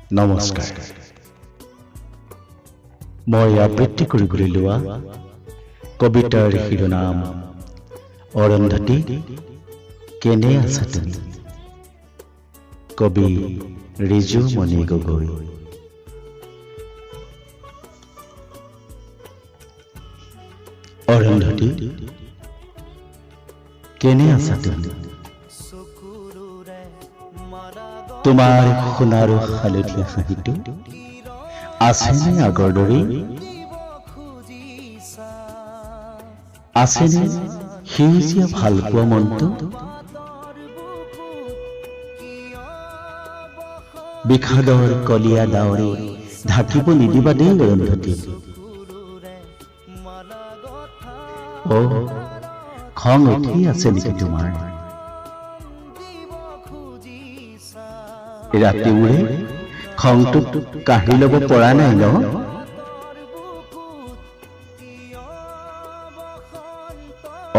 নমস্কাৰ। মই আবৃত্তি কৰিবলৈ লোৱা কবিতাৰ শিৰোনাম "অৰুন্ধতী কেনে আছা তুমি"। কবি ৰিজু মণি গগৈ। অৰুন্ধতী, কেনে আছা তুমি? তোমাৰ সোণাৰু হালধীয়া হাঁহিটো আছেনে আগৰ দৰেই? আছেনে সেউজীয়া ভালপোৱা মনটো? বিষাদৰ কলীয়া ডাৱৰে ঢাকিব নিদিবা দেই অৰুন্ধতী। অ, খং উঠি আছে নেকি তোমাৰ? ৰাতিবোৰে খংটোক কাঢ়ি ল'ব পৰা নাই ন?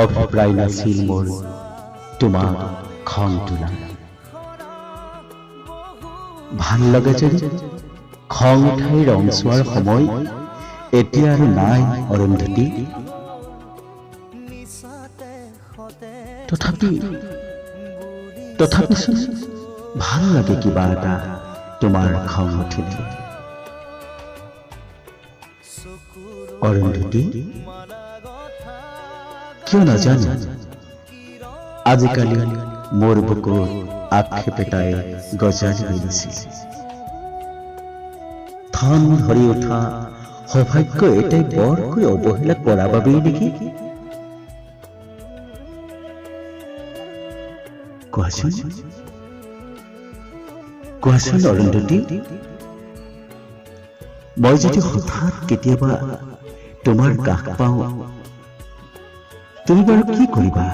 অভিপ্ৰায় নাছিল মোৰ তোমাক খং তোলা। ভাল লগা যদি খং উঠাই ৰং চোৱাৰ সময় এতিয়া আৰু নাই অৰুন্ধতী। তথাপিচোন ভাল লাগে কিবা এটা তোমাৰ খং উঠিলে। অৰুন্ধতী, কিয় নাজানো, আজিকালি মোৰ বুকুত আক্ষেপ এটাই গজালি মেলিছিল। ঠন ধৰি উঠা সৌভাগ্য এটাই বৰকৈ অৱহেলা কৰা বাবেই নেকি? কোৱাচোন, কোৱাচোন অৰুন্ধতী, মই যদি হঠাৎ কেতিয়াবা তোমাৰ কাষ পাওঁ, তুমি বাৰু কি কৰিবা?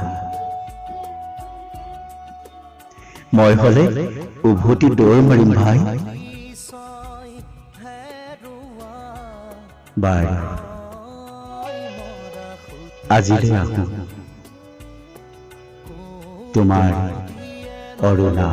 মই হলে উভতি দৌৰ মাৰিম ভাই। বাৰু, আজিলৈ আহোঁ। তোমাৰ অৰুণা।